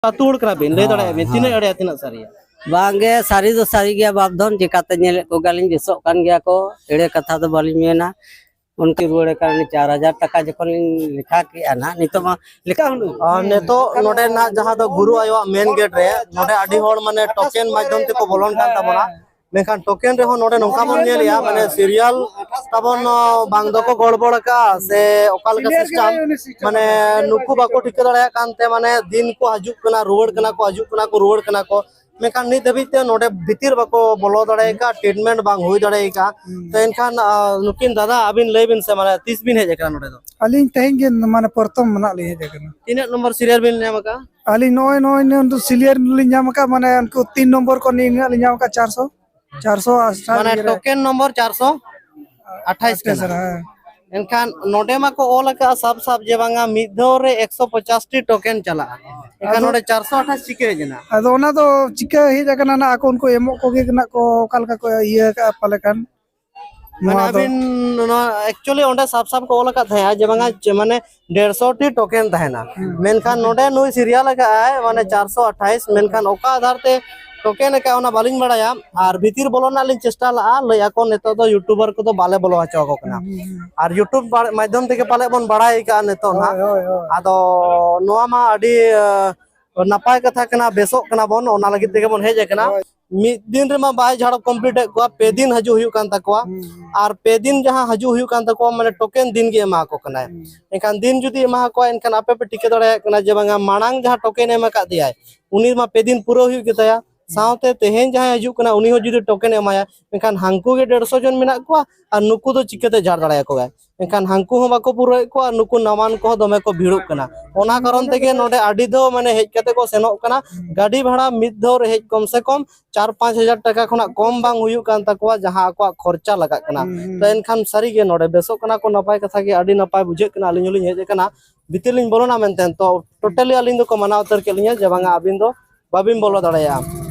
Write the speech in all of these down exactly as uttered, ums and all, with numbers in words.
ᱟᱹᱛᱩ ᱦᱚᱲ ᱠᱟᱱᱟ ᱵᱤᱱ, ᱞᱟᱹᱭ ᱫᱟᱲᱮᱭᱟᱜᱼᱟ ᱵᱤᱱ ᱛᱤᱱᱟᱹᱜ ᱮᱲᱮᱭᱟ ᱛᱤᱱᱟᱹᱜ ᱥᱟᱹᱨᱤᱭᱟ? ᱵᱟᱝᱜᱮ, ᱥᱟᱹᱨᱤ ᱫᱚ ᱥᱟᱹᱨᱤ ᱜᱮᱭᱟ ᱵᱟᱯ ᱫᱷᱚᱱ, ᱪᱮᱠᱟᱛᱮ ᱧᱮᱞᱮᱫ ᱠᱚ ᱜᱮᱭᱟᱞᱤᱧ ᱵᱮᱥᱚᱜ ᱠᱟᱱ ᱜᱮᱭᱟ ᱠᱚ, ᱮᱲᱮ ᱠᱟᱛᱷᱟ ᱫᱚ ᱵᱟᱹᱞᱤᱧ ᱢᱮᱱᱟ᱾ ᱩᱱᱠᱤᱱ ᱨᱩᱣᱟᱹᱲ ᱟᱠᱟᱱ ᱪᱟᱨ ᱦᱟᱡᱟᱨ ᱴᱟᱠᱟ ᱡᱚᱠᱷᱚᱱ ᱞᱤᱧ ᱞᱮᱠᱷᱟ ᱠᱮᱜᱼᱟ ᱱᱟᱦᱟᱜ, ᱱᱤᱛᱚᱜ ᱢᱟ ᱞᱮᱠᱷᱟ ᱦᱩᱱᱟᱹᱝ᱾ ᱟᱨ ᱱᱤᱛᱚᱜ ᱱᱚᱰᱮ ᱱᱟᱜ ᱡᱟᱦᱟᱸ ᱫᱚ ᱜᱩᱨᱩ ᱟᱭᱳᱣᱟᱜ ᱢᱮᱱ ᱜᱮᱴ ᱨᱮ, ᱱᱚᱰᱮ ᱟᱹᱰᱤ ᱦᱚᱲ ᱢᱟᱱᱮ ᱴᱳᱠᱮᱱ ᱢᱟᱫᱽᱫᱷᱚᱢ ᱛᱮᱠᱚ ᱵᱚᱞᱚᱱ ᱠᱟᱱ ᱛᱟᱵᱚᱱᱟ᱾ ᱢᱮᱱᱠᱷᱟᱱ ᱴᱳᱠᱮᱱ ᱨᱮᱦᱚᱸ ᱱᱚᱰᱮ ᱱᱚᱝᱠᱟ ᱵᱚᱱ ᱧᱮᱞᱮᱜᱼᱟ, ᱢᱟᱱᱮ ᱥᱤᱨᱤᱭᱟᱞ ᱛᱟᱵᱚᱱ, ᱚ, ᱵᱟᱝ ᱫᱚᱠᱚ ᱜᱚᱲᱵᱚᱲ ᱟᱠᱟᱫᱼᱟ ᱥᱮ ᱚᱠᱟ ᱞᱮᱠᱟ ᱥᱤᱥᱴᱮᱢ, ᱢᱟᱱᱮ ᱱᱩᱠᱩ ᱵᱟᱠᱚ ᱴᱷᱤᱠᱟᱹ ᱫᱟᱲᱮᱭᱟᱜ ᱠᱟᱱᱛᱮ, ᱢᱟᱱᱮ ᱫᱤᱱ ᱠᱚ ᱦᱤᱡᱩᱜ ᱠᱟᱱᱟ, ᱨᱩᱣᱟᱹᱲ ᱠᱟᱱᱟ ᱠᱚ, ᱦᱤᱡᱩᱜ ᱠᱟᱱᱟ ᱠᱚ, ᱨᱩᱣᱟᱹᱲ ᱠᱟᱱᱟ ᱠᱚ, ᱢᱮᱱᱠᱷᱟᱱ ᱱᱤᱛ ᱫᱷᱟᱹᱵᱤᱡ ᱛᱮ ᱱᱚᱰᱮ ᱵᱷᱤᱛᱤᱨ ᱵᱟᱠᱚ ᱵᱚᱞᱚ ᱫᱟᱲᱮ ᱟᱠᱟᱫᱼᱟ, ᱴᱨᱤᱴᱢᱮᱱᱴ ᱵᱟᱝ ᱦᱩᱭ ᱫᱟᱲᱮ ᱟᱠᱟᱫᱼᱟ᱾ ᱦᱩᱸ᱾ ᱛᱚ ᱮᱱᱠᱷᱟᱱ, ᱟ, ᱱᱩᱠᱤᱱ ᱫᱟᱫᱟ, ᱟᱹᱵᱤᱱ ᱞᱟᱹᱭ ᱵᱤᱱ ᱥᱮ, ᱢᱟᱱᱮ ᱛᱤᱥ ᱵᱤᱱ ᱦᱮᱡ ᱟᱠᱟᱱᱟ ᱱᱚᱰᱮ ᱫᱚ? ᱟᱹᱞᱤᱧ ᱛᱮᱦᱮᱧ ᱜᱮ ᱢᱟᱱᱮ ᱯᱨᱚᱛᱷᱚᱢ ᱱᱟᱜ ᱞᱤᱧ ᱦᱮᱡ ᱟᱠᱟᱱᱟ᱾ ᱛᱤᱱᱟᱹᱜ ᱱᱚᱢᱵᱚᱨ ᱥᱤᱨᱤᱭᱟᱞ ᱵᱤᱱ ᱧᱟᱢ ᱟᱠᱟᱫᱼᱟ? ᱟᱹᱞᱤᱧ ᱱᱚᱜᱼᱚᱭ, ᱱᱚᱜᱼᱚᱭ ᱱᱤᱭᱟᱹ ᱫᱚ ᱥᱤᱨᱤᱭᱟᱞ ᱞᱤᱧ ᱧᱟᱢ ᱟᱠᱟᱫ, ᱢᱟᱱᱮ ᱩᱱᱠᱩ ᱛᱤᱱ ᱱᱚᱢᱵᱚᱨ ᱠᱚ ᱱᱤᱭᱟᱹ ᱱᱟᱜ ᱞᱤᱧ ᱧᱟᱢ ᱟᱠᱟᱫ, ᱪᱟᱨᱥᱚ, ᱪᱟᱨᱥᱚ ᱟᱴᱷᱟᱥ ᱢᱟᱱᱮ ᱤᱭᱟᱹ ᱨᱮ᱾ ᱴᱳᱠᱮᱱ ᱱᱚᱢᱵᱚᱨ ᱪᱟᱨᱥᱚ ᱟᱴᱷᱟᱥ ᱟᱴᱷᱟᱥ ᱠᱟᱱᱟ᱾ ᱨᱮ, ᱦᱮᱸ᱾ ᱮᱱᱠᱷᱟᱱ ᱱᱚᱰᱮ ᱢᱟᱠᱚ ᱚᱞ ᱟᱠᱟᱫᱼᱟ ᱥᱟᱵ ᱥᱟᱵ ᱡᱮ ᱵᱟᱝᱟ ᱢᱤᱫ ᱫᱷᱟᱣ ᱨᱮ ᱮᱠᱥᱚ ᱯᱚᱪᱟᱥ ᱴᱤ ᱴᱳᱠᱮᱱ ᱪᱟᱞᱟᱜᱼᱟ᱾ ᱮᱱᱠᱷᱟᱱ ᱟᱫᱚ ᱱᱚᱰᱮ ᱪᱟᱨᱥᱚ ᱟᱴᱷᱟᱥ ᱪᱤᱠᱟᱹ ᱦᱮᱡ ᱮᱱᱟ? ᱟᱫᱚ ᱚᱱᱟ ᱫᱚ ᱪᱤᱠᱟᱹ ᱦᱮᱡ ᱟᱠᱟᱱᱟ ᱱᱟᱜ, ᱟᱠᱚ ᱩᱱᱠᱩ ᱮᱢᱚᱜ ᱠᱚᱜᱮ ᱱᱟᱜ ᱠᱚ ᱚᱠᱟ ᱞᱮᱠᱟ ᱠᱚ ᱤᱭᱟᱹ ᱟᱠᱟᱫᱼᱟ ᱯᱟᱞᱮ ᱠᱷᱟᱱ᱾ ᱢᱟᱱᱮ ᱱᱚᱣᱟ ᱫᱚ ᱟᱹᱵᱤᱱ ᱱᱚᱣᱟ actually ᱚᱸᱰᱮ ᱥᱟᱵ ᱥᱟᱵ ᱠᱚ ᱚᱞ ᱟᱠᱟᱫ ᱛᱟᱦᱮᱸᱜᱼᱟ ᱡᱮ ᱵᱟᱝᱟ ᱪᱮ-, ᱢᱟᱱᱮ ᱰᱮᱲᱥᱚ ᱴᱤ ᱴᱳᱠᱮᱱ ᱛᱟᱦᱮᱱᱟ᱾ ᱦᱩᱸ᱾ ᱢᱮᱱᱠᱷᱟᱱ ᱱᱚᱰᱮ ᱱᱩᱭ ᱥᱤᱨᱤᱭᱟᱞ ᱟᱠᱟᱫ ᱟᱭ ᱢᱟᱱᱮ ᱪᱟᱨᱥᱚ ᱟᱴᱷᱟᱥ, ᱢᱮᱱᱠᱷᱟᱱ ᱚᱠᱟ ᱟᱫᱷᱟᱨ ᱛᱮ ᱴᱳᱠᱮᱱ ᱟᱠᱟᱫ ᱚᱱᱟ ᱵᱟᱹᱞᱤᱧ ᱵᱟᱲᱟᱭᱟ᱾ ᱟᱨ ᱵᱷᱤᱛᱤᱨ ᱵᱚᱞᱚ ᱨᱮᱱᱟᱜ ᱞᱤᱧ ᱪᱮᱥᱴᱟ ᱞᱟᱜᱼᱟ, ᱞᱟᱹᱭ ᱟᱠᱚ ᱱᱤᱛᱚᱜ ᱫᱚ ᱭᱩᱴᱩᱵᱟᱨ ᱠᱚᱫᱚ ᱵᱟᱞᱮ ᱵᱚᱞᱚ ᱦᱚᱪᱚ ᱟᱠᱚ ᱠᱟᱱᱟ᱾ ᱦᱩᱸ, ᱦᱩᱸ, ᱦᱩᱸ᱾ ᱟᱨ ᱭᱩᱴᱩᱵᱽ ᱵᱟ-, ᱢᱟᱫᱽᱫᱷᱚᱢ ᱛᱮᱜᱮ ᱯᱟᱞᱮ ᱵᱚᱱ ᱵᱟᱲᱟᱭ ᱟᱠᱟᱫᱼᱟ ᱱᱤᱛᱚᱜ ᱱᱟᱦᱟᱜ᱾ ᱦᱳᱭ, ᱦᱳᱭ, ᱦᱳᱭ᱾ ᱟᱫᱚ ᱱᱚᱣᱟ ᱢᱟ ᱟᱹᱰᱤ, ᱟ, ᱱᱟᱯᱟᱭ ᱠᱟᱛᱷᱟ ᱠᱟᱱᱟ, ᱵᱮᱥᱚᱜ ᱠᱟᱱᱟ ᱵᱚᱱ, ᱚᱱᱟ ᱞᱟᱹᱜᱤᱫ ᱛᱮᱜᱮ ᱵᱚᱱ ᱦᱮᱡ ᱟᱠᱟᱱᱟ᱾ ᱦᱳᱭ᱾ ᱢᱤᱫ ᱫᱤᱱ ᱨᱮᱢᱟ ᱵᱟᱭ ᱡᱷᱟᱲ ᱠᱚᱢᱯᱞᱤᱴ ᱮᱫ ᱠᱚᱣᱟ, ᱯᱮ ᱫᱤᱱ ᱦᱤᱡᱩᱜ ᱦᱩᱭᱩᱜ ᱠᱟᱱ ᱛᱟᱠᱚᱣᱟ᱾ ᱦᱩᱸ, ᱦᱩᱸ᱾ ᱟᱨ ᱯᱮ ᱫᱤᱱ ᱡᱟᱦᱟᱸ ᱦᱤᱡᱩᱜ ᱦᱩᱭᱩᱜ ᱠᱟᱱ ᱛᱟᱠᱚᱣᱟ, ᱢᱟᱱᱮ ᱴᱳᱠᱮᱱ ᱫᱤᱱ ᱜᱮ ᱮᱢᱟ ᱠᱚ ᱠᱟᱱᱟᱭ᱾ ᱦᱩᱸ᱾ ᱮᱱᱠᱷᱟᱱ ᱫᱤᱱ ᱡᱩᱫᱤ ᱮᱢᱟ ᱠᱚᱣᱟ, ᱮᱱᱠᱷᱟᱱ ᱟᱯᱮ ᱯᱮ ᱴᱷᱤᱠᱟᱹ ᱫᱟᱲᱮᱭᱟᱜ ᱠᱟᱱᱟ ᱡᱮ ᱵᱟᱝᱟ ᱢᱟᱲᱟᱝ ᱡᱟᱦᱟᱸ ᱴᱳᱠᱮᱱ ᱮᱢ ᱟᱠᱟᱫ ᱫᱮᱭᱟᱭ, ᱩᱱᱤ ᱢᱟ ᱯᱮ ᱫᱤᱱ ᱯᱩᱨᱟᱹᱣ ᱦᱩᱭᱩᱜ ᱜᱮᱛᱟᱭᱟ᱾ ᱦᱩᱸ᱾ ᱥᱟᱶᱛᱮ ᱛᱮᱦᱮᱧ ᱡᱟᱦᱟᱸᱭ ᱦᱤᱡᱩᱜ ᱠᱟᱱᱟ, ᱩᱱᱤ ᱦᱚᱸ ᱡᱩᱫᱤ ᱴᱳᱠᱮᱱ ᱮ ᱮᱢᱟᱭᱟ, ᱮᱱᱠᱷᱟᱱ ᱦᱟᱱᱠᱩ ᱜᱮ ᱰᱮᱲᱥᱚ ᱡᱚᱱ ᱢᱮᱱᱟᱜ ᱠᱚᱣᱟ, ᱟᱨ ᱱᱩᱠᱩ ᱫᱚ ᱪᱤᱠᱟᱹᱛᱮ ᱡᱷᱟᱲ ᱫᱟᱲᱮᱭᱟᱠᱚᱣᱟᱭ? ᱮᱱᱠᱷᱟᱱ ᱦᱟᱱᱠᱩ ᱦᱚᱸ ᱵᱟᱠᱚ ᱯᱩᱨᱟᱹᱣᱮᱫ ᱠᱚᱣᱟ, ᱟᱨ ᱱᱩᱠᱩ ᱱᱟᱣᱟᱱ ᱠᱚᱦᱚᱸ ᱫᱚᱢᱮ ᱠᱚ ᱵᱷᱤᱲᱚᱜ ᱠᱟᱱᱟ᱾ ᱚᱱᱟ ᱠᱟᱨᱚᱱ ᱛᱮᱜᱮ ᱱᱚᱰᱮ ᱟᱹᱰᱤ ᱫᱷᱟᱣ ᱢᱟᱱᱮ ᱦᱮᱡ ᱠᱟᱛᱮ ᱠᱚ ᱥᱮᱱᱚᱜ ᱠᱟᱱᱟ᱾ ᱦᱩᱸ᱾ ᱜᱟᱹᱰᱤ ᱵᱷᱟᱲᱟ ᱢᱤᱫ ᱫᱷᱟᱣ ᱨᱮ ᱦᱮᱡ ᱠᱚᱢ ᱥᱮ ᱠᱚᱢ ᱪᱟᱨ ᱯᱟᱸᱪ ᱦᱟᱡᱟᱨ ᱴᱟᱠᱟ ᱠᱷᱚᱱᱟᱜ ᱠᱚᱢ ᱵᱟᱝ ᱦᱩᱭᱩᱜ ᱠᱟᱱ ᱛᱟᱠᱚᱣᱟ, ᱡᱟᱦᱟᱸ ᱟᱠᱚᱣᱟᱜ ᱠᱷᱚᱨᱪᱟ ᱞᱟᱜᱟᱜ ᱠᱟᱱᱟ᱾ ᱦᱩᱸ, ᱦᱩᱸ᱾ ᱛᱚ ᱮᱱᱠᱷᱟᱱ ᱥᱟᱹᱨᱤᱜᱮ ᱱᱚᱰᱮ ᱵᱮᱥᱚᱜ ᱠᱟᱱᱟ ᱠᱚ, ᱱᱟᱯᱟᱭ ᱠᱟᱛᱷᱟ ᱜᱮ, ᱟᱹᱰᱤ ᱱᱟᱯᱟᱭ ᱵᱩᱡᱷᱟᱹᱜ ᱠᱟᱱᱟ᱾ ᱟᱹᱞᱤᱧ ᱦᱚᱸᱞᱤᱧ ᱦᱮᱡ ᱟᱠᱟᱱᱟ, ᱵᱷᱤᱛᱤᱨ ᱞᱤᱧ ᱵᱚᱞᱚᱱᱟ ᱢᱮᱱᱛᱮ, ᱛᱚ ᱴᱳᱴᱟᱞᱤ ᱟᱹᱞᱤᱧ ᱫᱚᱠᱚ ᱢᱟᱱᱟ ᱩᱛᱟᱹᱨ ᱠᱮᱫ ᱞᱤᱧᱟ ᱡᱮ ᱵᱟᱝᱟ, ᱟᱹᱵᱤᱱ ᱫᱚ ᱵᱟᱹᱵᱤᱱ ᱵᱚᱞᱚ ᱫᱟᱲᱮᱭᱟᱜᱼᱟ᱾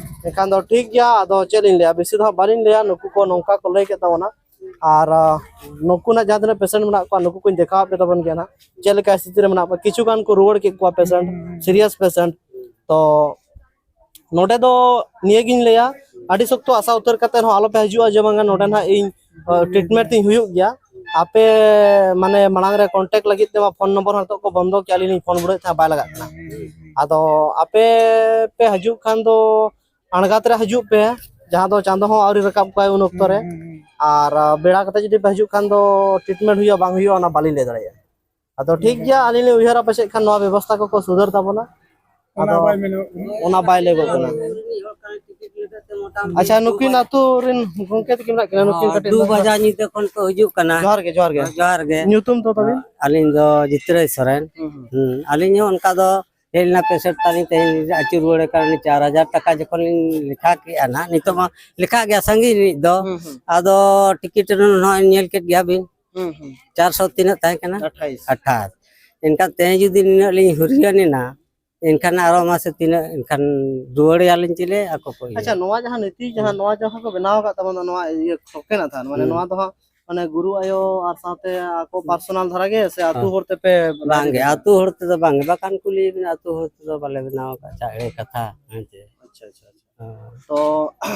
ᱮᱱᱠᱷᱟᱱ ᱫᱚ ᱴᱷᱤᱠ ᱜᱮᱭᱟ, ᱟᱫᱚ ᱪᱮᱫ ᱞᱤᱧ ᱞᱟᱹᱭᱟ, ᱵᱮᱥᱤ ᱫᱚ ᱦᱟᱸᱜ ᱵᱟᱹᱞᱤᱧ ᱞᱟᱹᱭᱟ, ᱱᱩᱠᱩ ᱠᱚ ᱱᱚᱝᱠᱟ ᱠᱚ ᱞᱟᱹᱭ ᱠᱮᱫ ᱛᱟᱵᱚᱱᱟ᱾ ᱟᱨ, ᱟ, ᱱᱩᱠᱩᱱᱟᱜ ᱡᱟᱦᱟᱸ ᱛᱤᱱᱟᱹᱜ ᱯᱮᱥᱮᱱᱴ ᱢᱮᱱᱟᱜ ᱠᱚᱣᱟ, ᱱᱩᱠᱩ ᱠᱚᱧ ᱫᱮᱠᱷᱟᱣ ᱟᱯᱮ ᱛᱟᱵᱚᱱ ᱜᱮᱭᱟ ᱱᱟᱦᱟᱜ, ᱪᱮᱫ ᱞᱮᱠᱟ ᱥᱛᱷᱤᱛᱤ ᱨᱮ ᱢᱮᱱᱟᱜ ᱠᱚᱣᱟ᱾ ᱠᱤᱪᱷᱩ ᱜᱟᱱ ᱠᱚ ᱨᱩᱣᱟᱹᱲ ᱠᱮᱫ ᱠᱚᱣᱟ ᱯᱮᱥᱮᱱᱴ, ᱦᱩᱸ᱾ Serious patient. ᱛᱚ ᱱᱚᱰᱮ ᱫᱚ ᱱᱤᱭᱟᱹᱜᱤᱧ ᱞᱟᱹᱭᱟ, ᱟᱹᱰᱤ ᱥᱚᱠᱛᱚ ᱟᱥᱟ ᱩᱛᱟᱹᱨ ᱠᱟᱛᱮ ᱦᱚᱸ ᱟᱞᱚᱯᱮ ᱦᱤᱡᱩᱜᱼᱟ ᱡᱮ ᱵᱟᱝᱟ ᱱᱚᱰᱮ ᱱᱟᱦᱟᱜ ᱤᱧ ᱴᱨᱤᱴᱢᱮᱱᱴ ᱛᱤᱧ ᱦᱩᱭᱩᱜ ᱜᱮᱭᱟ᱾ ᱟᱯᱮ ᱢᱟᱱᱮ ᱢᱟᱲᱟᱝ ᱨᱮ ᱠᱚᱱᱴᱮᱠᱴ ᱞᱟᱹᱜᱤᱫ ᱛᱮᱢᱟ ᱯᱷᱳᱱ ᱱᱚᱢᱵᱚᱨ ᱦᱚᱸ ᱱᱤᱛᱚᱜ ᱠᱚ ᱵᱚᱱᱫᱚ ᱠᱮᱜᱼᱟ, ᱟᱹᱞᱤᱧ ᱞᱤᱧ ᱯᱷᱳᱱ ᱵᱩᱲᱟᱹᱣᱮᱫ ᱛᱟᱦᱮᱸᱫ, ᱵᱟᱭ ᱞᱟᱜᱟᱜ ᱠᱟᱱᱟ᱾ ᱟᱫᱚ ᱟᱯᱮ ᱯᱮ ᱦᱤᱡᱩᱜ ᱠᱷᱟᱱ ᱫᱚ ᱟᱬᱜᱟᱛ ᱨᱮ ᱦᱤᱡᱩᱜ ᱯᱮ, ᱡᱟᱦᱟᱸ ᱫᱚ ᱪᱟᱸᱫᱚ ᱦᱚᱸ ᱟᱹᱣᱨᱤ ᱨᱟᱠᱟᱵ ᱠᱚᱣᱟᱭ ᱩᱱ ᱚᱠᱛᱚ ᱨᱮ᱾ ᱟᱨ ᱵᱮᱲᱟ ᱠᱟᱛᱮ ᱡᱩᱫᱤ ᱯᱮ ᱦᱤᱡᱩᱜ ᱠᱷᱟᱱ ᱫᱚ ᱴᱨᱤᱴᱢᱮᱱᱴ ᱦᱩᱭᱩᱜᱼᱟ ᱵᱟᱝ ᱦᱩᱭᱩᱜᱼᱟ ᱚᱱᱟ ᱵᱟᱹᱞᱤᱧ ᱞᱟᱹᱭ ᱫᱟᱲᱮᱭᱟᱜᱼᱟ᱾ ᱟᱫᱚ ᱴᱷᱤᱠ ᱜᱮᱭᱟ, ᱟᱹᱞᱤᱧ ᱞᱤᱧ ᱩᱭᱦᱟᱹᱨᱟ ᱯᱟᱪᱮᱫ ᱠᱷᱟᱱ ᱱᱚᱣᱟ ᱵᱮᱵᱚᱥᱛᱷᱟ ᱠᱚᱠᱚ ᱥᱩᱫᱷᱟᱹᱨ ᱛᱟᱵᱚᱱᱟ᱾ ᱟᱫᱚ ᱚᱱᱟ ᱵᱟᱭ ᱞᱟᱹᱭᱚᱜ ᱠᱟᱱᱟ᱾ ᱟᱪᱪᱷᱟ, ᱱᱩᱠᱤᱱ ᱟᱹᱛᱩ ᱨᱮᱱ ᱜᱚᱝᱠᱮ ᱛᱟᱹᱠᱤᱱ ᱢᱮᱱᱟᱜ ᱠᱤᱱᱟ, ᱱᱩᱠᱤᱱ ᱠᱟᱹᱴᱤᱡ ᱫᱩ ᱵᱟᱡᱟ ᱧᱤᱫᱟᱹ ᱠᱷᱚᱱ ᱠᱚ ᱦᱤᱡᱩᱜ ᱠᱟᱱᱟ᱾ ᱡᱚᱦᱟᱨ ᱜᱮ, ᱡᱚᱦᱟᱨ ᱜᱮ᱾ ᱡᱚᱦᱟᱨ ᱜᱮ᱾ ᱧᱩᱛᱩᱢ ᱫᱚ ᱛᱟᱵᱤᱱ? ᱟᱹᱞᱤᱧ ᱫᱚ ᱡᱤᱛᱨᱟᱹᱭ ᱥᱚᱨᱮᱱ᱾ ᱦᱩᱸ, ᱦᱩᱸ᱾ ᱦᱩᱸ, ᱟᱹᱞᱤᱧ ᱦᱚᱸ ᱚᱱᱠᱟ ᱫᱚ ᱦᱮᱡ ᱞᱮᱱᱟ ᱯᱮᱥᱮᱱᱴ ᱛᱟᱹᱞᱤᱧ, ᱛᱮᱦᱮᱧ ᱟᱹᱪᱩᱨ ᱨᱩᱣᱟᱹᱲ ᱠᱟᱱᱟ ᱪᱟᱨ ᱦᱟᱡᱟᱨ ᱴᱟᱠᱟ᱾ ᱡᱚᱠᱷᱚᱱ ᱞᱤᱧ ᱞᱮᱠᱷᱟ ᱠᱮᱜᱼᱟ ᱱᱟᱦᱟᱜ, ᱱᱤᱛᱚᱜ ᱢᱟ ᱞᱮᱠᱷᱟᱜ ᱜᱮᱭᱟ ᱥᱟᱺᱜᱤᱧ ᱨᱤᱱᱤᱡ ᱫᱚ᱾ ᱦᱩᱸ, ᱦᱩᱸ᱾ ᱟᱫᱚ ᱴᱤᱠᱤᱴ ᱨᱮ ᱱᱚᱜᱼᱚᱭ ᱧᱮᱞ ᱠᱮᱫ ᱜᱮᱭᱟ ᱵᱤᱱ, ᱦᱩᱸ, ᱦᱩᱸ᱾ ᱪᱟᱨᱥᱚ ᱛᱤᱱᱟᱹᱜ ᱛᱟᱦᱮᱸ ᱠᱟᱱᱟ? ᱟᱴᱷᱟᱭᱤᱥ᱾ ᱟᱴᱷᱟᱥ᱾ ᱮᱱᱠᱷᱟᱱ ᱛᱮᱦᱮᱧ ᱡᱩᱫᱤ ᱱᱤᱱᱟᱹᱜ ᱞᱤᱧ ᱦᱩᱨᱭᱟᱹᱱ ᱮᱱᱟ, ᱮᱱᱠᱷᱟᱱ ᱟᱨᱚ ᱢᱟᱥᱮ ᱛᱤᱱᱟᱹᱜ ᱮᱱᱠᱷᱟᱱ ᱨᱩᱣᱟᱹᱲᱮᱭᱟᱞᱤᱧ ᱪᱮᱞᱮ ᱟᱠᱚ ᱠᱚ ᱤᱭᱟᱹ᱾ ᱟᱪᱪᱷᱟ, ᱱᱚᱣᱟ ᱡᱟᱦᱟᱸ ᱱᱤᱛᱤ ᱡᱟᱦᱟᱸ ᱦᱩᱸ᱾ ᱱᱚᱣᱟ ᱡᱟᱦᱟᱸ ᱠᱚ ᱵᱮᱱᱟᱣ ᱟᱠᱟᱫ ᱛᱟᱵᱚᱱᱟ, ᱱᱚᱣᱟ ᱤᱭᱟᱹ ᱴᱷᱚᱠᱮᱱᱟ ᱛᱟᱦᱮᱸ, ᱢᱟᱱᱮ ᱦᱩᱸ᱾ ᱱᱚᱣᱟ ᱫᱚ ᱦᱟᱸᱜ ᱢᱟᱱᱮ ᱜᱩᱨᱩ ᱟᱭᱳ ᱟᱨ ᱥᱟᱶᱛᱮ ᱟᱠᱚ ᱦᱩᱸ᱾ ᱯᱟᱨᱥᱚᱱᱟᱞ ᱫᱷᱟᱨᱟ ᱜᱮ ᱥᱮ ᱟᱹᱛᱩ ᱦᱮᱸ᱾ ᱦᱚᱲ ᱛᱮᱯᱮ ᱵᱮᱱᱟᱣ ᱵᱟᱝᱜᱮ, ᱠᱮᱫᱟ? ᱟᱹᱛᱩ ᱦᱚᱲ ᱛᱮᱫᱚ ᱵᱟᱝᱜᱮ, ᱵᱟᱠᱷᱟᱱ ᱠᱩᱞᱤᱭᱮ ᱵᱤᱱ, ᱟᱹᱛᱩ ᱦᱚᱲ ᱛᱮᱫᱚ ᱵᱟᱞᱮ ᱵᱮᱱᱟᱣ ᱟᱠᱟᱫ ᱪᱟ ᱮᱲᱮ ᱠᱟᱛᱷᱟ, ᱦᱮᱸ ᱪᱮ? ᱟᱪᱪᱷᱟ, ᱟᱪᱪᱷᱟ, ᱟᱪᱪᱷᱟ᱾ ᱦᱮᱸ᱾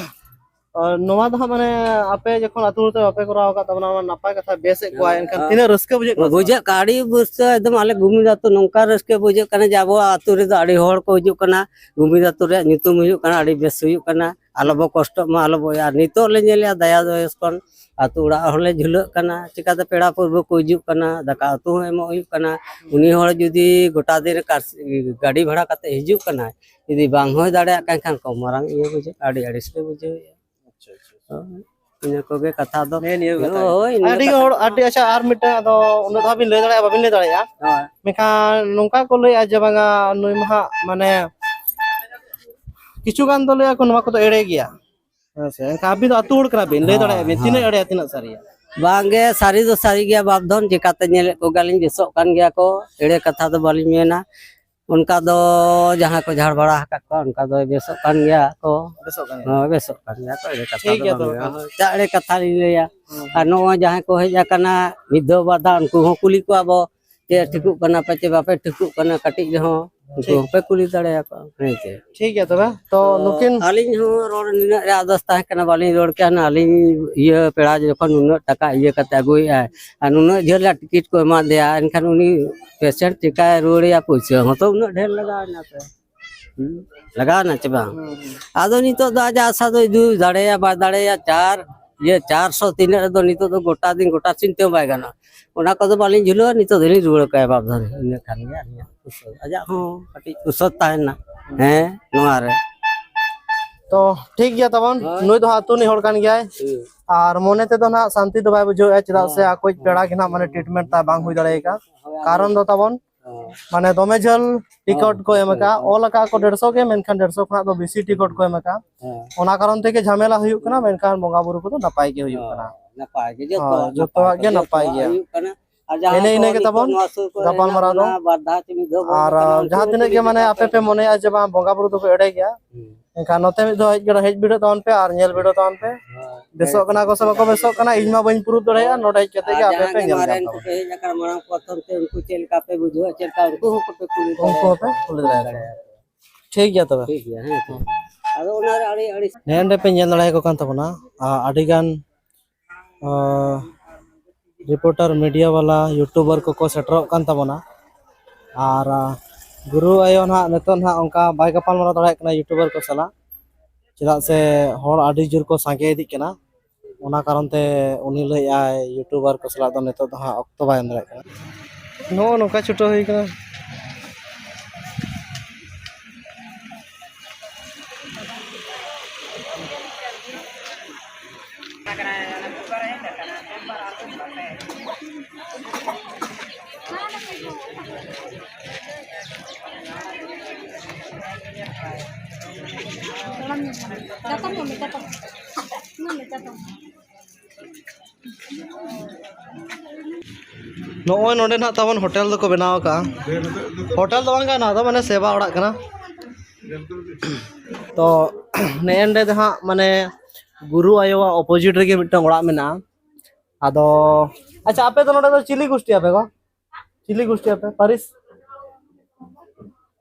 ᱟᱨ ᱱᱚᱣᱟ ᱫᱚ ᱦᱟᱸᱜ ᱢᱟᱱᱮ ᱟᱯᱮ ᱡᱚᱠᱷᱚᱱ ᱟᱹᱛᱩ ᱦᱚᱲ ᱛᱮ ᱵᱟᱯᱮ ᱠᱚᱨᱟᱣ ᱟᱠᱟᱫ ᱛᱟᱵᱚᱱᱟ, ᱚᱱᱟ ᱱᱟᱯᱟᱭ ᱠᱟᱛᱷᱟ, ᱵᱮᱥᱮᱫ ᱠᱚᱣᱟ, ᱮᱱᱠᱷᱟᱱ ᱛᱤᱱᱟᱹᱜ ᱨᱟᱹᱥᱠᱟᱹ ᱵᱩᱡᱷᱟᱹᱜ ᱠᱟᱱᱟ ᱥᱮ ᱵᱟᱝ? ᱵᱩᱡᱷᱟᱹᱜ ᱠᱟᱱᱟ, ᱟᱹᱰᱤ ᱨᱟᱹᱥᱠᱟᱹ ᱮᱠᱫᱚᱢ᱾ ᱟᱞᱮ ᱜᱩᱢᱤᱫ ᱟᱹᱛᱩ ᱱᱚᱝᱠᱟ ᱨᱟᱹᱥᱠᱟᱹ ᱵᱩᱡᱷᱟᱹᱜ ᱠᱟᱱᱟ ᱡᱮ ᱟᱵᱚᱣᱟᱜ ᱟᱹᱛᱩ ᱨᱮᱫᱚ ᱟᱹᱰᱤ ᱦᱚᱲ ᱠᱚ ᱦᱤᱡᱩᱜ ᱠᱟᱱᱟ, ᱜᱩᱢᱤᱫ ᱟᱹᱛᱩ ᱨᱮᱭᱟᱜ ᱧᱩᱛᱩᱢ ᱦᱩᱭᱩᱜ ᱠᱟᱱᱟ, ᱟᱹᱰᱤ ᱵᱮᱥ ᱦᱩᱭᱩᱜ ᱠᱟᱱᱟ, ᱟᱞᱚ ᱵᱚ ᱠᱚᱥᱴᱚᱜ ᱢᱟ, ᱟᱞᱚ ᱵᱚ ᱤᱭᱟᱹ᱾ ᱟᱨ ᱱᱤᱛᱚᱜ ᱞᱮ ᱧᱮᱞᱮᱜᱼᱟ ᱫᱟᱭᱟ ᱫᱚᱭᱚᱥ ᱠᱷᱚᱱ ᱟᱹᱛᱩ ᱚᱲᱟᱜ ᱦᱚᱲᱞᱮ ᱡᱷᱩᱞᱟᱹᱜ ᱠᱟᱱᱟ, ᱪᱤᱠᱟᱹᱛᱮ ᱯᱮᱲᱟ ᱯᱩᱨᱵᱟᱹ ᱠᱚ ᱦᱤᱡᱩᱜ ᱠᱟᱱᱟ, ᱫᱟᱠᱟ ᱩᱛᱩ ᱦᱚᱸ ᱮᱢᱚᱜ ᱦᱩᱭᱩᱜ ᱠᱟᱱᱟ᱾ ᱩᱱᱤ ᱦᱚᱲ ᱡᱩᱫᱤ ᱜᱚᱴᱟ ᱫᱤᱱ ᱨᱮ ᱠᱟᱨ-, ᱜᱟᱹᱰᱤ ᱵᱷᱟᱲᱟ ᱠᱟᱛᱮ ᱦᱤᱡᱩᱜ ᱠᱟᱱᱟᱭ, ᱡᱩᱫᱤ ᱵᱟᱝ ᱦᱚᱸᱭ ᱫᱟᱲᱮᱭᱟᱜ ᱠᱟᱱ ᱠᱷᱟᱱ ᱠᱚᱢ ᱢᱟᱨᱟᱝ ᱤᱭᱟᱹ ᱵᱩᱡᱷᱟᱹᱜᱼᱟ, ᱟᱹᱰᱤ ᱟᱹᱲᱤᱥ ᱜᱮ ᱵᱩᱡᱷᱟᱹᱣᱮᱫᱼᱟ᱾ ᱟᱪᱪᱷᱟ, ᱟᱪᱪᱷᱟ, ᱟᱪᱪᱷᱟ᱾ ᱦᱳᱭ, ᱤᱱᱟᱹ ᱠᱚᱜᱮ ᱠᱟᱛᱷᱟ ᱫᱚ᱾ ᱱᱮᱜᱼᱮ ᱱᱤᱭᱟᱹ ᱠᱟᱛᱷᱟ ᱦᱳᱭ, ᱜᱮ᱾ ᱤᱱᱟᱹ ᱟᱹᱰᱤ ᱠᱟᱛᱷᱟ᱾ ᱦᱚᱲ, ᱟᱹᱰᱤ, ᱟᱪᱪᱷᱟ, ᱟᱨ ᱢᱤᱫᱴᱟᱝ, ᱟᱫᱚ ᱩᱱᱟᱹᱜ ᱫᱚ ᱦᱟᱸᱜ ᱵᱤᱱ ᱞᱟᱹᱭ ᱫᱟᱲᱮᱭᱟᱜᱼᱟ, ᱵᱟᱵᱤᱱ ᱞᱟᱹᱭ ᱫᱟᱲᱮᱭᱟᱜᱼᱟ᱾ ᱦᱳᱭ᱾ ᱢᱮᱱᱠᱷᱟᱱ ᱱᱚᱝᱠᱟ ᱠᱚ ᱞᱟᱹᱭᱮᱫᱼᱟ ᱡᱮ ᱵᱟᱝᱟ ᱱᱩᱭ ᱢᱟ ᱦᱟᱸᱜ ᱢᱟᱱᱮ ᱠᱤᱪᱷᱩ ᱜᱟᱱ ᱫᱚ ᱞᱟᱹᱭᱟ ᱠᱚ ᱱᱚᱣᱟ ᱠᱚᱫᱚ ᱮᱲᱮ ᱜᱮᱭᱟ᱾ ᱦᱮᱸ ᱥᱮ? ᱮᱱᱠᱷᱟᱱ ᱟᱹᱵᱤᱱ ᱫᱚ ᱟᱹᱛᱩ ᱦᱚᱲ ᱠᱟᱱᱟ ᱵᱤᱱ, ᱞᱟᱹᱭ ᱦᱳᱭ, ᱫᱟᱲᱮᱭᱟᱜᱼᱟ ᱵᱤᱱ ᱦᱳᱭ᱾ ᱛᱤᱱᱟᱹᱜ ᱮᱲᱮᱭᱟ, ᱛᱤᱱᱟᱹᱜ ᱥᱟᱹᱨᱤᱭᱟ? ᱵᱟᱝᱜᱮ, ᱥᱟᱹᱨᱤ ᱫᱚ ᱥᱟᱹᱨᱤ ᱜᱮᱭᱟ ᱵᱟᱯ ᱫᱷᱚᱱ, ᱪᱮᱠᱟᱛᱮ ᱧᱮᱞᱮᱫ ᱠᱚᱜᱮᱭᱟᱞᱤᱧ, ᱵᱮᱥᱚᱜ ᱠᱟᱱ ᱜᱮᱭᱟ ᱠᱚ, ᱮᱲᱮ ᱠᱟᱛᱷᱟ ᱫᱚ ᱵᱟᱹᱞᱤᱧ ᱢᱮᱱᱟ᱾ ᱚᱱᱠᱟ ᱫᱚ ᱡᱟᱦᱟᱸ ᱠᱚ ᱡᱷᱟᱲ ᱵᱟᱲᱟ ᱟᱠᱟᱫ ᱠᱚᱣᱟ, ᱚᱱᱠᱟ ᱫᱚ ᱵᱮᱥᱚᱜ ᱠᱟᱱ ᱜᱮᱭᱟ ᱠᱚ᱾ ᱵᱮᱥᱚᱜ ᱠᱟᱱ ᱜᱮᱭᱟ᱾ ᱦᱳᱭ, ᱵᱮᱥᱚᱜ ᱠᱟᱱ ᱜᱮᱭᱟ ᱠᱚ, ᱮᱲᱮ ᱠᱟᱛᱷᱟ ᱴᱷᱤᱠ ᱫᱚ ᱜᱮᱭᱟ, ᱵᱟᱝ ᱛᱚᱵᱮ ᱦᱩᱭᱩᱜᱼᱟ᱾ ᱠᱷᱟᱱ᱾ ᱦᱳᱭ, ᱪᱟ ᱮᱲᱮ ᱠᱟᱛᱷᱟ ᱞᱤᱧ ᱞᱟᱹᱭᱟ᱾ ᱦᱩᱸ, ᱟᱨ ᱦᱩᱸ᱾ ᱱᱚᱜᱼᱚᱭ ᱡᱟᱦᱟᱸᱭ ᱠᱚ ᱦᱮᱡ ᱟᱠᱟᱱᱟ ᱢᱤᱫ ᱫᱷᱟᱣ ᱵᱟᱨ ᱫᱷᱟᱣ, ᱩᱱᱠᱩ ᱦᱚᱸ ᱠᱩᱞᱤ ᱠᱚᱣᱟ ᱵᱚ, ᱪᱮᱫ ᱴᱷᱤᱠᱚᱜ ᱠᱟᱱᱟ ᱯᱮ ᱪᱮ ᱵᱟᱯᱮ ᱴᱷᱤᱠᱚᱜ ᱠᱟᱱᱟ, ᱠᱟᱹᱴᱤᱡ ᱨᱮᱦᱚᱸ ᱩᱱᱠᱩ ᱴᱷᱤᱠ᱾ ᱦᱚᱸᱯᱮ ᱠᱩᱞᱤ ᱫᱟᱲᱮᱭᱟᱠᱚᱣᱟ, ᱦᱮᱸ ᱪᱮ? ᱴᱷᱤᱠ ᱜᱮᱭᱟ ᱛᱚᱵᱮ᱾ ᱛᱚ ᱛᱚ ᱱᱩᱠᱤᱱ ᱟᱹᱞᱤᱧ ᱦᱚᱸ ᱨᱚᱲ ᱱᱤᱱᱟᱹᱜ ᱨᱮ ᱟᱫᱚᱥ ᱛᱟᱦᱮᱸ ᱠᱟᱱᱟ, ᱵᱟᱹᱞᱤᱧ ᱨᱚᱲ ᱠᱮᱭᱟ ᱦᱩᱱᱟᱹᱝ᱾ ᱟᱹᱞᱤᱧ ᱤᱭᱟᱹ ᱯᱮᱲᱟ ᱡᱚᱠᱷᱚᱱ ᱱᱩᱱᱟᱹᱜ ᱴᱟᱠᱟ ᱤᱭᱟᱹ ᱠᱟᱛᱮ ᱟᱹᱜᱩᱭᱮᱫᱼᱟᱭ ᱟᱨ ᱱᱩᱱᱟᱹᱜ ᱡᱷᱟᱹᱞ ᱨᱮᱭᱟᱜ ᱴᱤᱠᱤᱴ ᱠᱚ ᱮᱢᱟ ᱫᱮᱭᱟ, ᱮᱱᱠᱷᱟᱱ ᱩᱱᱤ ᱯᱮᱥᱮᱱᱴ ᱪᱤᱠᱟᱭ ᱨᱩᱣᱟᱹᱲᱮᱭᱟ? ᱯᱩᱭᱥᱟᱹ ᱦᱚᱸᱛᱚ ᱩᱱᱟᱹᱜ ᱰᱷᱮᱨ ᱞᱟᱜᱟᱣ ᱮᱱᱟ ᱥᱮ᱾ ᱦᱩᱸ? ᱞᱟᱜᱟᱣ ᱮᱱᱟ ᱪᱮ ᱵᱟᱝ? ᱦᱩᱸ, ᱦᱩᱸ᱾ ᱟᱫᱚ ᱱᱤᱛᱚᱜ ᱫᱚ ᱟᱡᱟᱜ ᱟᱥᱟ ᱫᱚᱭ ᱫᱩ ᱫᱟᱲᱮᱭᱟᱜᱼᱟ, ᱵᱟᱭ ᱫᱟᱲᱮᱭᱟᱜᱼᱟ, ᱪᱟᱨ, ᱤᱭᱟᱹ, ᱪᱟᱨᱥᱚ ᱛᱤᱱᱟᱹᱜ ᱨᱮᱫᱚ ᱱᱤᱛᱚᱜ ᱫᱚ ᱜᱚᱴᱟ ᱫᱤᱱ ᱜᱚᱴᱟ ᱥᱤᱧ ᱛᱮᱦᱚᱸ ᱵᱟᱭ ᱜᱟᱱᱚᱜᱼᱟ᱾ ᱚᱱᱟ ᱠᱚᱫᱚ ᱵᱟᱹᱞᱤᱧ ᱡᱷᱩᱞᱟᱹᱣᱟ, ᱱᱤᱛᱚᱜ ᱫᱚᱞᱤᱧ ᱨᱩᱣᱟᱹᱲ ᱠᱟᱭᱟ ᱵᱟᱯ ᱫᱷᱟᱨᱮ᱾ ᱤᱱᱟᱹ ᱠᱷᱟᱱ ᱜᱮ ᱟᱹᱞᱤᱧᱟᱜ ᱠᱩᱥᱟᱹᱞ᱾ ᱟᱡᱟᱜ ᱦᱚᱸ ᱠᱟᱹᱴᱤᱡ ᱠᱩᱥᱟᱹᱞ ᱛᱟᱦᱮᱱᱟ᱾ ᱦᱮᱸ, ᱱᱚᱣᱟ ᱨᱮ᱾ ᱛᱚ, ᱴᱷᱤᱠ ᱜᱮᱭᱟ ᱛᱟᱵᱚᱱ᱾ ᱦᱳᱭ᱾ ᱱᱩᱭ ᱫᱚ ᱦᱟᱸᱜ ᱟᱹᱛᱩ ᱨᱤᱱᱤᱡ ᱦᱚᱲ ᱠᱟᱱ ᱜᱮᱭᱟᱭ᱾ ᱦᱩᱸ᱾ ᱟᱨ ᱢᱚᱱᱮ ᱛᱮᱫᱚ ᱱᱟᱦᱟᱜ ᱥᱟᱱᱛᱤ ᱫᱚ ᱵᱟᱭ ᱵᱩᱡᱷᱟᱹᱣᱮᱫᱼᱟ, ᱪᱮᱫᱟᱜ ᱥᱮ ᱦᱮᱸ᱾ ᱟᱠᱚᱭᱤᱡ ᱯᱮᱲᱟ ᱜᱮ ᱱᱟᱦᱟᱜ ᱢᱟᱱᱮ ᱴᱨᱤᱴᱢᱮᱱᱴ ᱛᱟᱭ ᱵᱟᱝ ᱦᱩᱭ ᱫᱟᱲᱮ ᱟᱠᱟᱫᱼᱟ᱾ ᱦᱳᱭ, ᱟᱫᱚ ᱠᱟᱨᱚᱱ ᱫᱚ ᱛᱟᱵᱚᱱ ᱦᱮᱸ᱾ ᱢᱟᱱᱮ ᱫᱚᱢᱮ ᱡᱷᱟᱹᱞ ᱴᱤᱠᱤᱴ ᱦᱮᱸ, ᱠᱚ ᱮᱢ ᱟᱠᱟᱫᱼᱟ᱾ ᱦᱮᱸ᱾ ᱚᱞ ᱟᱠᱟᱫᱼᱟ ᱠᱚ ᱰᱮᱲᱥᱚ ᱜᱮ, ᱢᱮᱱᱠᱷᱟᱱ ᱰᱮᱲᱥᱚ ᱠᱷᱚᱱᱟᱜ ᱫᱚ ᱵᱮᱥᱤ ᱴᱤᱠᱤᱴ ᱠᱚ ᱮᱢ ᱟᱠᱟᱫᱼᱟ᱾ ᱦᱮᱸ᱾ ᱚᱱᱟ ᱠᱟᱨᱚᱱ ᱛᱮᱜᱮ ᱡᱷᱟᱢᱮᱞᱟ ᱦᱩᱭᱩᱜ ᱠᱟᱱᱟ, ᱢᱮᱱᱠᱷᱟᱱ ᱵᱚᱸᱜᱟ ᱵᱩᱨᱩ ᱠᱚᱫᱚ ᱱᱟᱯᱟᱭ ᱜᱮ ᱦᱩᱭᱩᱜ ᱦᱮᱸ, ᱠᱟᱱᱟ᱾ ᱱᱟᱯᱟᱭ ᱜᱮ, ᱦᱳᱭ, ᱡᱚᱛᱚᱣᱟᱜ ᱡᱚᱛᱚᱣᱟᱜ ᱱᱟᱯᱟᱭ ᱜᱮ ᱛᱮᱜᱮ ᱱᱟᱯᱟᱭ ᱦᱩᱭᱩᱜ ᱜᱮᱭᱟ᱾ ᱦᱩᱭᱩᱜ ᱠᱟᱱᱟ᱾ ᱟᱨ ᱡᱟᱦᱟᱸ ᱮᱱᱮ ᱠᱚ ᱤᱱᱟᱹ ᱜᱮ ᱱᱤᱛᱚᱜ ᱛᱟᱵᱚᱱ ᱱᱚᱣᱟ ᱥᱩᱨ ᱠᱚᱨᱮ ᱜᱟᱯᱟᱞ ᱦᱮᱱᱟᱜ ᱢᱟᱨᱟᱣ ᱫᱚ᱾ ᱵᱚᱱᱟ, ᱵᱟᱨ ᱫᱷᱟᱣ ᱪᱮ ᱢᱤᱫ ᱫᱷᱟᱣ ᱵᱚᱱ ᱟᱨ, ᱨᱚᱯᱚᱲ ᱡᱟᱦᱟᱸ ᱠᱟᱱᱟ, ᱛᱤᱱᱟᱹᱜ ᱩᱱᱠᱩ ᱜᱮ ᱢᱟᱱᱮ ᱡᱩᱫᱤ ᱟᱯᱮ ᱠᱚ ᱯᱮ ᱢᱚᱱᱮᱭᱟ ᱡᱮ ᱵᱟᱝ, ᱵᱚᱸᱜᱟ ᱵᱩᱨᱩ ᱫᱚᱠᱚ ᱮᱲᱮ ᱜᱮᱭᱟ, ᱦᱩᱸ᱾ ᱮᱱᱠᱷᱟᱱ ᱱᱚᱛᱮ ᱢᱤᱫ ᱫᱷᱟᱣ ᱦᱮᱡ ᱜᱮ, ᱦᱮᱡ ᱵᱤᱰᱟᱹᱜ ᱛᱟᱵᱚᱱ ᱯᱮ ᱟᱨ ᱧᱮᱞ ᱵᱤᱰᱟᱹᱜ ᱛᱟᱵᱚᱱ ᱯᱮ᱾ ᱦᱳᱭ᱾ ᱵᱮᱥᱚᱜ ᱠᱟᱱᱟ ᱠᱚ ᱥᱮ ᱵᱟᱠᱚ ᱵᱮᱥᱚᱜ ᱠᱟᱱᱟ, ᱤᱧ ᱢᱟ ᱵᱟᱹᱧ ᱯᱨᱩᱯ ᱫᱟᱲᱮᱭᱟᱜᱼᱟ, ᱱᱚᱰᱮ ᱦᱮᱡ ᱠᱟᱛᱮ ᱜᱮ ᱟᱨ ᱟᱯᱮ ᱡᱟᱦᱟᱸᱭ ᱯᱮ ᱜᱮ ᱧᱮᱞ ᱧᱟᱢ ᱢᱟᱨᱮᱱ ᱛᱟᱵᱚᱱᱟ᱾ ᱠᱚᱠᱚ ᱦᱮᱡ ᱟᱠᱟᱱᱟ ᱢᱟᱲᱟᱝ ᱯᱨᱚᱛᱷᱚᱢ ᱛᱮ, ᱩᱱᱠᱩ ᱪᱮᱫ ᱞᱮᱠᱟ ᱯᱮ ᱵᱩᱡᱷᱟᱹᱣᱟ, ᱪᱮᱫ ᱞᱮᱠᱟ ᱩᱱᱠᱩ ᱦᱚᱸᱠᱚ ᱯᱮ ᱠᱩᱞᱤ ᱩᱱᱠᱩ ᱦᱚᱸᱯᱮ ᱫᱟᱲᱮᱭᱟᱠᱚᱣᱟ᱾ ᱠᱩᱞᱤ ᱫᱟᱲᱮᱭᱟᱠᱚᱣᱟ᱾ ᱴᱷᱤᱠ ᱜᱮᱭᱟ ᱛᱚᱵᱮ᱾ ᱴᱷᱤᱠ ᱜᱮᱭᱟ, ᱦᱮᱸ ᱛᱚ᱾ ᱟᱫᱚ ᱚᱱᱟ ᱨᱮ ᱟᱹᱰᱤ, ᱟᱹᱰᱤ ᱱᱮᱜᱼᱮ ᱱᱚᱰᱮ ᱯᱮ ᱧᱮᱞ ᱫᱟᱲᱮᱭᱟᱠᱚ ᱠᱟᱱ ᱛᱟᱵᱚᱱᱟ, ᱟ, ᱟᱹᱰᱤ ᱜᱟᱱ, ᱟ, ᱨᱤᱯᱳᱨᱴᱟᱨ, ᱢᱤᱰᱤᱭᱟ ᱵᱟᱞᱟ, ᱭᱩᱴᱩᱵᱟᱨ ᱠᱚᱠᱚ ᱥᱮᱴᱮᱨᱚᱜ ᱠᱟᱱ ᱛᱟᱵᱚᱱᱟ᱾ ᱟᱨ, ᱟ, ᱜᱩᱨᱩ ᱟᱭᱳ ᱱᱟᱦᱟᱜ ᱱᱤᱛᱚᱜ ᱱᱟᱦᱟᱜ ᱚᱱᱠᱟ ᱵᱟᱭ ᱜᱟᱯᱟᱞ ᱢᱟᱨᱟᱣ ᱫᱟᱲᱮᱭᱟᱜ ᱠᱟᱱᱟ ᱭᱩᱴᱩᱵᱟᱨ ᱠᱚ ᱥᱟᱞᱟᱜ, ᱪᱮᱫᱟᱜ ᱥᱮ ᱦᱚᱲ ᱟᱹᱰᱤ ᱡᱳᱨ ᱠᱚ ᱥᱟᱸᱜᱮ ᱤᱫᱤᱜ ᱠᱟᱱᱟ᱾ ᱚᱱᱟ ᱠᱟᱨᱚᱱ ᱛᱮ ᱩᱱᱤ ᱞᱟᱹᱭᱮᱫᱼᱟᱭ ᱭᱩᱴᱩᱵᱟᱨ ᱠᱚ ᱥᱟᱞᱟᱜ ᱫᱚ ᱱᱤᱛᱚᱜ ᱫᱚ ᱦᱟᱸᱜ ᱚᱠᱛᱚ ᱵᱟᱭ ᱮᱢ ᱫᱟᱲᱮᱭᱟᱜ ᱠᱟᱱᱟ᱾ ᱱᱚᱜᱼᱚ ᱱᱚᱝᱠᱟ ᱪᱷᱩᱴᱟᱹᱣ ᱦᱩᱭ ᱠᱟᱱᱟ᱾ ᱪᱟᱛᱚᱢ ᱠᱚ ᱢᱮ, ᱪᱟᱛᱚᱢ᱾ ᱚᱱᱟ ᱢᱮ, ᱪᱟᱛᱚᱢ᱾ ᱱᱚᱜᱼᱚᱭ ᱱᱚᱰᱮ ᱱᱟᱜ ᱛᱟᱵᱚᱱ ᱦᱳᱴᱮᱞ ᱫᱚᱠᱚ ᱵᱮᱱᱟᱣ ᱟᱠᱟᱫᱼᱟ᱾ ᱦᱳᱴᱮᱞ ᱫᱚ ᱵᱟᱝ ᱠᱟᱱᱟ, ᱱᱚᱣᱟ ᱫᱚ ᱢᱟᱱᱮ ᱥᱮᱵᱟ ᱚᱲᱟᱜ ᱠᱟᱱᱟ᱾ ᱛᱚ ᱱᱮᱜᱼᱮ ᱱᱚᱰᱮ ᱫᱚ ᱦᱟᱸᱜ ᱢᱟᱱᱮ ᱜᱩᱨᱩ ᱟᱭᱳᱣᱟᱜ ᱚᱯᱳᱡᱤᱴ ᱨᱮᱜᱮ ᱢᱤᱫᱴᱟᱝ ᱚᱲᱟᱜ ᱢᱮᱱᱟᱜᱼᱟ᱾ ᱟᱫᱚ ᱟᱪᱪᱷᱟ, ᱟᱯᱮ ᱫᱚ ᱱᱚᱰᱮ ᱫᱚ ᱪᱤᱞᱤ ᱜᱩᱥᱴᱤ ᱟᱯᱮ ᱠᱚ? ᱪᱤᱞᱤ ᱜᱩᱥᱴᱤ ᱟᱯᱮ? ᱯᱟᱹᱨᱤᱥ?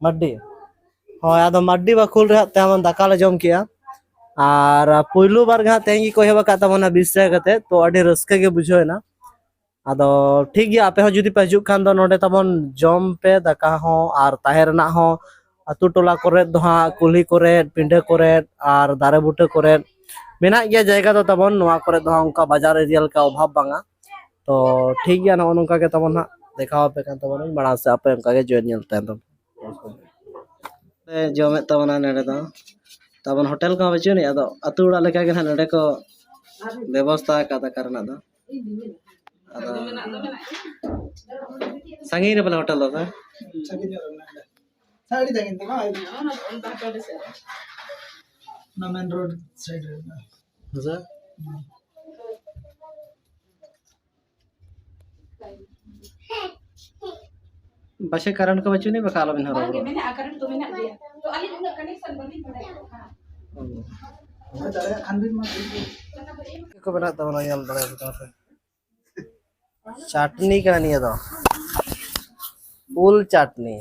ᱢᱟᱨᱰᱤ᱾ ᱦᱳᱭ, ᱟᱫᱚ ᱢᱟᱨᱰᱤ ᱵᱟᱠᱷᱳᱞ ᱨᱮ ᱦᱟᱸᱜ ᱛᱮᱦᱮᱧ ᱫᱟᱠᱟ ᱞᱮ ᱡᱚᱢ ᱠᱮᱜᱼᱟ᱾ ᱟᱨ ᱯᱩᱭᱞᱩ ᱵᱟᱨ ᱜᱮ ᱦᱟᱸᱜ ᱛᱮᱦᱮᱧ ᱜᱮᱠᱚ ᱮᱦᱚᱵ ᱟᱠᱟᱫ ᱛᱟᱵᱚᱱᱟ ᱵᱤᱥ ᱴᱟᱠᱟ ᱠᱟᱛᱮ, ᱛᱚ ᱟᱹᱰᱤ ᱨᱟᱹᱥᱠᱟᱹ ᱜᱮ ᱵᱩᱡᱷᱟᱹᱣ ᱮᱱᱟ᱾ ᱟᱫᱚ ᱴᱷᱤᱠ ᱜᱮᱭᱟ, ᱟᱯᱮ ᱦᱚᱸ ᱡᱩᱫᱤ ᱯᱮ ᱦᱤᱡᱩᱜ ᱠᱷᱟᱱ ᱫᱚ ᱱᱚᱰᱮ ᱛᱟᱵᱚᱱ ᱡᱚᱢ ᱯᱮ ᱫᱟᱠᱟ ᱦᱚᱸ, ᱟᱨ ᱛᱟᱦᱮᱸ ᱨᱮᱱᱟᱜ ᱦᱚᱸ ᱟᱹᱛᱩ ᱴᱚᱞᱟ ᱠᱚᱨᱮ ᱫᱚ ᱦᱟᱸᱜ, ᱠᱩᱞᱦᱤ ᱠᱚᱨᱮ, ᱯᱤᱸᱰᱟᱹ ᱠᱚᱨᱮ, ᱟᱨ ᱫᱟᱨᱮ ᱵᱩᱴᱟᱹ ᱠᱚᱨᱮ ᱢᱮᱱᱟᱜ ᱜᱮᱭᱟ ᱡᱟᱭᱜᱟ ᱫᱚ ᱛᱟᱵᱚᱱ᱾ ᱱᱚᱣᱟ ᱠᱚᱨᱮ ᱫᱚ ᱦᱟᱸᱜ ᱚᱱᱠᱟ ᱵᱟᱡᱟᱨ ᱮᱨᱤᱭᱟ ᱞᱮᱠᱟ ᱚᱵᱷᱟᱵ ᱵᱟᱝᱟ᱾ ᱛᱚ ᱴᱷᱤᱠ ᱜᱮᱭᱟ, ᱱᱚᱜᱼᱚ ᱱᱚᱝᱠᱟ ᱜᱮ ᱛᱟᱵᱚᱱ ᱦᱟᱸᱜ ᱫᱮᱠᱷᱟᱣ ᱟᱯᱮ ᱠᱟᱱ ᱛᱟᱵᱚᱱᱟᱹᱧ ᱢᱟᱲᱟᱝ ᱥᱮᱫ, ᱟᱯᱮ ᱚᱱᱠᱟ ᱜᱮ ᱡᱚᱭᱮᱱ ᱧᱮᱞ ᱛᱟᱦᱮᱱ ᱛᱟᱵᱚᱱ᱾ ᱞᱮ ᱡᱚᱢᱮᱫ ᱛᱟᱵᱚᱱᱟ ᱱᱚᱰᱮ ᱫᱚ᱾ ᱛᱟᱵᱚᱱ ᱦᱳᱴᱮᱞ ᱠᱚᱦᱚᱸ ᱵᱟᱹᱪᱩᱜ ᱟᱹᱱᱤᱡ, ᱟᱫᱚ ᱟᱹᱛᱩ ᱚᱲᱟᱜ ᱞᱮᱠᱟ ᱜᱮ ᱱᱟᱦᱟᱜ ᱱᱚᱰᱮ ᱠᱚ ᱵᱮᱵᱚᱥᱛᱷᱟ ᱟᱠᱟᱫ ᱫᱟᱠᱟ ᱨᱮᱱᱟᱜ ᱫᱚ᱾ ᱟᱫᱚ ᱥᱟᱺᱜᱤᱧ ᱨᱮ ᱯᱟᱞᱮ ᱦᱳᱴᱮᱞ ᱫᱚ, ᱥᱮ? ᱥᱟᱺᱜᱤᱧ ᱧᱚᱜ ᱨᱮ ᱢᱮᱱᱟᱜᱼᱟ᱾ ᱟᱹᱰᱤ ᱥᱟᱺᱜᱤᱧ ᱛᱮᱢᱟ᱾ ᱚᱱᱟ ᱢᱮᱱ ᱨᱳᱰ ᱥᱟᱭᱤᱰ ᱨᱮ ᱢᱮᱱᱟᱜᱼᱟ᱾ ᱦᱮᱸ ᱥᱮ? ᱯᱟᱪᱷᱮ ᱠᱟᱨᱮᱱᱴ ᱠᱚ ᱵᱟᱹᱪᱩᱜ ᱟᱹᱱᱤᱡ, ᱵᱟᱠᱷᱟᱱ ᱟᱞᱚᱵᱤᱱ ᱦᱚᱨᱚ ᱵᱟᱝᱜᱮ, ᱵᱚᱨᱚᱜᱼᱟ᱾ ᱢᱮᱱᱟᱜᱼᱟ, ᱠᱟᱨᱮᱱᱴ ᱫᱚ ᱢᱮᱱᱟᱜ ᱜᱮᱭᱟ᱾ ᱛᱚ ᱟᱹᱞᱤᱧ ᱩᱱᱟᱹᱜ ᱠᱟᱱᱮᱠᱥᱚᱱ ᱵᱟᱹᱞᱤᱧ ᱵᱟᱲᱟᱭᱟ᱾ ᱦᱳᱭ, ᱫᱟᱲᱮᱭᱟᱜ ᱠᱷᱟᱱ ᱵᱤᱱ ᱢᱟ ᱴᱷᱤᱠ ᱜᱮ᱾ ᱪᱮᱫ ᱠᱚ ᱢᱮᱱᱟᱜ ᱛᱟᱵᱚᱱᱟ ᱧᱮᱞ ᱫᱟᱲᱮᱭᱟᱜ ᱠᱟᱱᱟ ᱯᱮ? ᱪᱟᱴᱱᱤ ᱠᱟᱱᱟ ᱱᱤᱭᱟᱹ ᱫᱚ, ᱩᱞ ᱪᱟᱴᱱᱤ᱾